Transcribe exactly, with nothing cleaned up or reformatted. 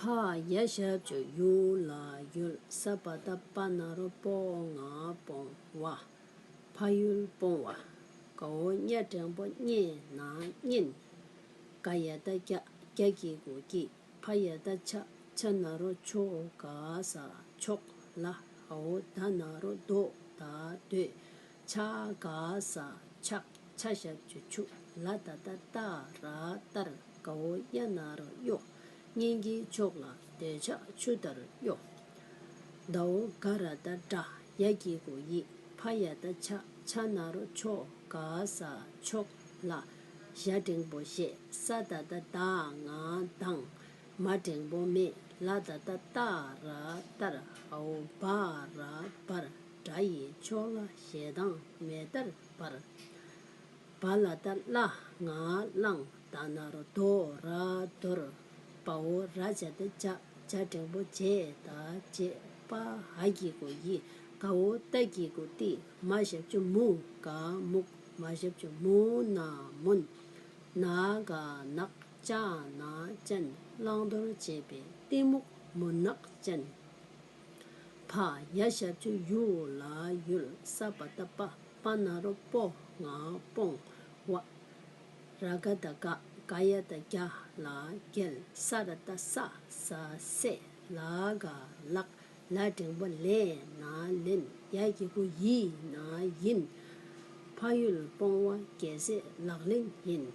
ཕ་ཡ་ཞབས་ཀྱུ་ཡུ་ལ་ཡུལ། ས་པ་ཏ་པ་ན་རོ་པོ་ང་སྤོང་བ། ཕ་ཡུལ་སྤོང་བ། གའོ་ཉ་འགྲེང་བུ་ཉེ་ན་གཉེན། ག་ཡ་ཏ་གྱ། གྱ་གི་གུ་གྱིས། ཕ་ཡ་ཏ་ཕྱ། ཕྱ་ན་རོ་ཕྱོ། ག་ས་ཕྱོགས། ལ་འའོ་ད་ན་རོ་དོ། ད་འདོད། ཆ་ག་ས་ཆགས། ཆ་ཞབས་ཀྱུ་ཆུ། ལ་ད་ལྟ་ལྟ་ར་ལྟར། གའོ་གཡ་ན་རོ་གཡོ། གཉེན་གྱི་ཕྱོགས་ལ་འདོད་ཆགས་ཆུ་ལྟར་གཡོ། དའོ་ག་ར་ད་དྲ། ཡ་གི་གུ་ཡི། ཕ་ཡ་ཏ་ཕྱ། ཕྱ་ན་རོ་ཕྱོ། ག་ས་ཕྱོགས། ལ་ཞ་འགྲེང་བུ་ཞེ། ས་ད་ལྟ་ད་ང་དང་། མ་འགྲེང་བུ་མེ། ལ་ད་ལྟ་ལྟ་ར་ལྟར། འའོ་བ་ར་བར། དྲ་ཡི་ཕྱོགས་ལ་ཞེ་སྡང་མེ་ལྟར་འབར། བ་ལ་ད་བླ་ང་བླངས། ད་ན་རོ་དོ་ར་དོར། བའོ་ར་ཇ་ད་བྱ། ཇ་འགྲེང་བུ་བྱེ་ད་བྱེད། པ་འ་གི་གུ་ཡི། གའོ་ཏ་གི་གུ་ཏི། མ་ཞབས་ཀྱུ་མུ། ག་མུག་མ་ཞབས་ཀྱུ་མུ་ན་མུན། ན་ག་ནག་ཅ་ན་ཅན། བླང་དོར་བྱེད་པའི་གཏི་མུག་མུན་ནག་ཅན། ཕ་ཡ་ཞབས་ཀྱུ་ཡུ་ལ་ཡུལ། ས་པ་ཏ་པ། པ་ན་རོ་པོ། ང་སྤོང་བ། ར་ག་ད་ག། ག་ཡ་ཏ་གྱ་ལ་རྒྱལ། ས་ར་ཏ་ས། ས་སྲས། ལ་ག་ལག་ལ་འགྲེང་བུ་ལེ་ན་ལེན། ཡ་གི་གུ་ཡི་ན་ཡིན། ཕ་ཡུལ་སྤོང་བ་རྒྱལ་སྲས་ལག་ལེན་ཡིན།